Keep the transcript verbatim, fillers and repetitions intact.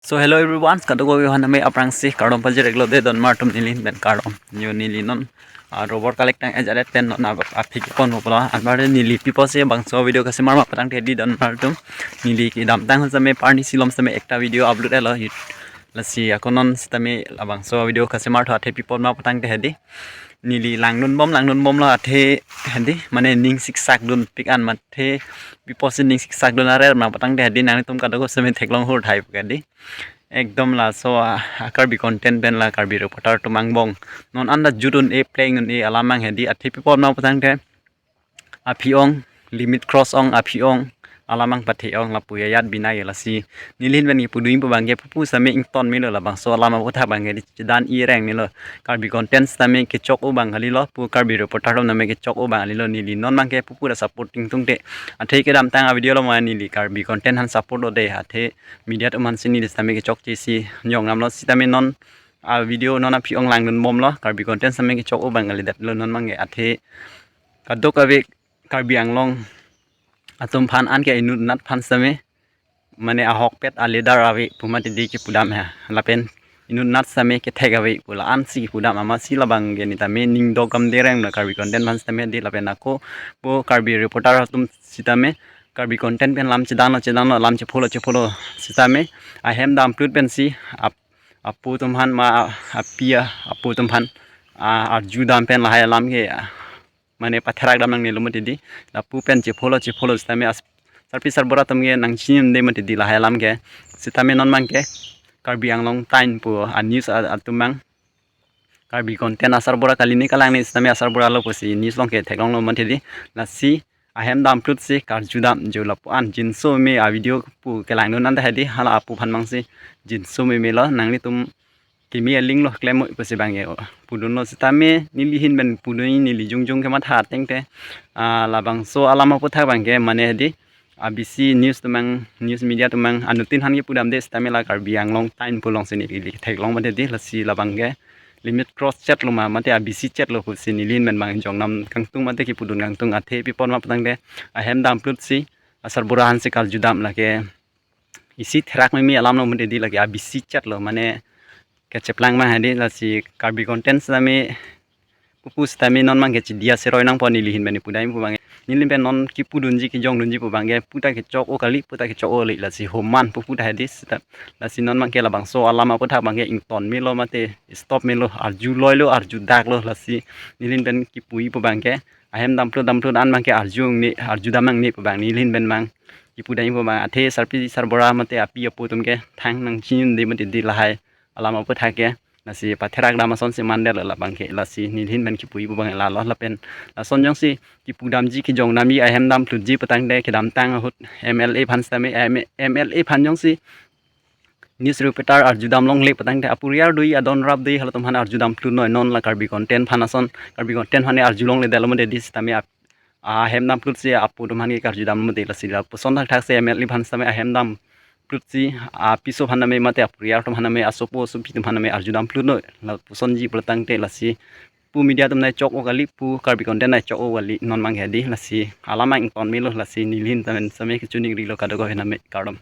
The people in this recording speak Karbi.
So hello everyone, kadokave aphan name aphrangsi kardom pajir-iklo de donmar atum, neli pen kardom. Yo neli non ah, rubber collect tang ejaret pen non ap- aphi kepon mo pula. Anpar neli pi apotsi bangso video kasemar ma patangte hedi donmar atum. Neli kedamtang sitame parni silom sitame ekta video upload etlo. Lasi ako non sitame labangso video kasemar tho athe pi apot ma patangte hedi. Neli langdun bom langdun bomlo athe hedi, mane ning siksak dunpik an, mathe pi apotsi ning siksak dun aret ma patangte hedi, nanglitum kadokave sitame theklong hur thai pu hedi. Ekdom laso a, a Karbi content pen la Karbi reporter atum angbong non anda jut un-e, pleng un-e alam mang hedi, athe pi apot ma patangte aphi-ong, limit cross ong, aphi-ong, alam mang pathe-ong lapu ajat binai. Lasi neli pen kipudun pu abangke pupu sitame ington melo, labangso alam aputhak abangke di chedan ireng melo. Karbi content sitame kechok-o abang kalilo, pu Karbi reporter atum sitame kechok-o abang kalilo. Neli non abangke pupu ta support ingtungte. Athe kedamtang a video along ma neli Karbi content aphan support-o de, athe media atum aphansi neli sitame kechokche si jongnamlo. Sitame non a video non aphi-ong langdun bomlo, Karbi content sitame kechok-o abang kalidetlo non abangke. Athe kadokave Karbi Anglong atum aphan anke inutnat aphan sitame, mane ahokpet a leader ave pu mati di kipudam he. Lapen inutnat sitame kethek ave pu la-ansi kipudam, amatsi labangke neli tame ning dokdam dereng na Karbi content aphan sitame di. Lapen ako pu Karbi reporter atum sitame Karbi content pen lam chedanlo chedanlo, lam chepholo chepholo sitame ahem dam plut pensi ap- apo atum aphan ma api a- apo atum aphan a- arjudam pen lahai alam ke a- mane patherak dam nangnelo mati di. Lapu pen chepholo chepholo sitame as- sarpi sarbura atum ke nangchinine mati di lahai alam ke. Sitame non abangke Karbi Anglong Times pu a news a- atum mang, Karbi content asarbura kali ne kalang ne sitame asarbura lo pusi news along ke theklonglo mati di. Lasi ahem dam plutsi karjudam jo lapu an jinso me a video pu kelangdun anta hedi, hala apo aphan mangsi jinso me melo, nanglitum kimi alinglo klem pusi abangke o pudunlo. Sitame neli ahin pen pudun, neli jongjong kematha ateng te ah, labangso alam aputhak abangke mane hedi, a B C news atum mang, news media atum mang anuttin aphan kipudam de sitame la Karbi Anglong Times pu alongsi neli theklong mati di. Lasi labangke limit cross chetlo ma mate a B C chetlo pusi neli ahin pen abang jongnam kangtung mate kipudun kangtung. Athe pi apot ma patangte ahem dam plutsi asarbura aphansi karjudam, lake isi therak meme alamlo mati di, lake a B C chetlo, mane kecheplang mang hedi. Lasi Karbi content sitame pupu sitame non abangke chidi aseroi nangpo, neli ahin pen pudam pu abangke. Neli pen non kipudunji kejongdunji pu abangke puta kechok-o kali, puta kechok-o kali, lasi homan pupu ta hedi sita. Lasi non abangke labangso alam aputhak abangke ington melo mate stop melo, arju loilo, arju daklo. Lasi neli ahin pen kipu pu abangke ahem dam plut dam plut an abangke arju ne, arjudam nangne pu abang neli ahin pen mang kipudam pu abang. Athe sarpi sarbura mate api apo atum ke thang nangchinine mati di lahai alam aputhak ke. Lasi patherak dam asonsi mandetlo labangke. Lasi neli ahin pen kipu pu abang lalo. Lapen lason jongsi kipudamji kejongnamji ahem dam plutji patangte kedamtang ahut M L A aphan sitame M- M L A aphan jongsi news reporter arjudam longle patangte apuriar dui, adon rap dui, halatum aphan arjudam plut noi. Non la Karbi content aphan ason, Karbi content aphan arju longledetlo mati di sitame ap- ahem dam plutsi apo atum aphan ke karjudam mati. Lasi lapuson thakthak si M L A aphan sitame ahem dam plutsi apiso aphan name mate apuriar atum aphan name, asopo asopi atum aphan name arjudam plut noi. Lapusonji pu patangte lasi pu media atum nai chok-o kali, pu Karbi content nai chok-o kali non abangke hedi. Lasi alam mang ington melo, lasi neli ahin pen sitame kechuning rilo kadokave name, kardom.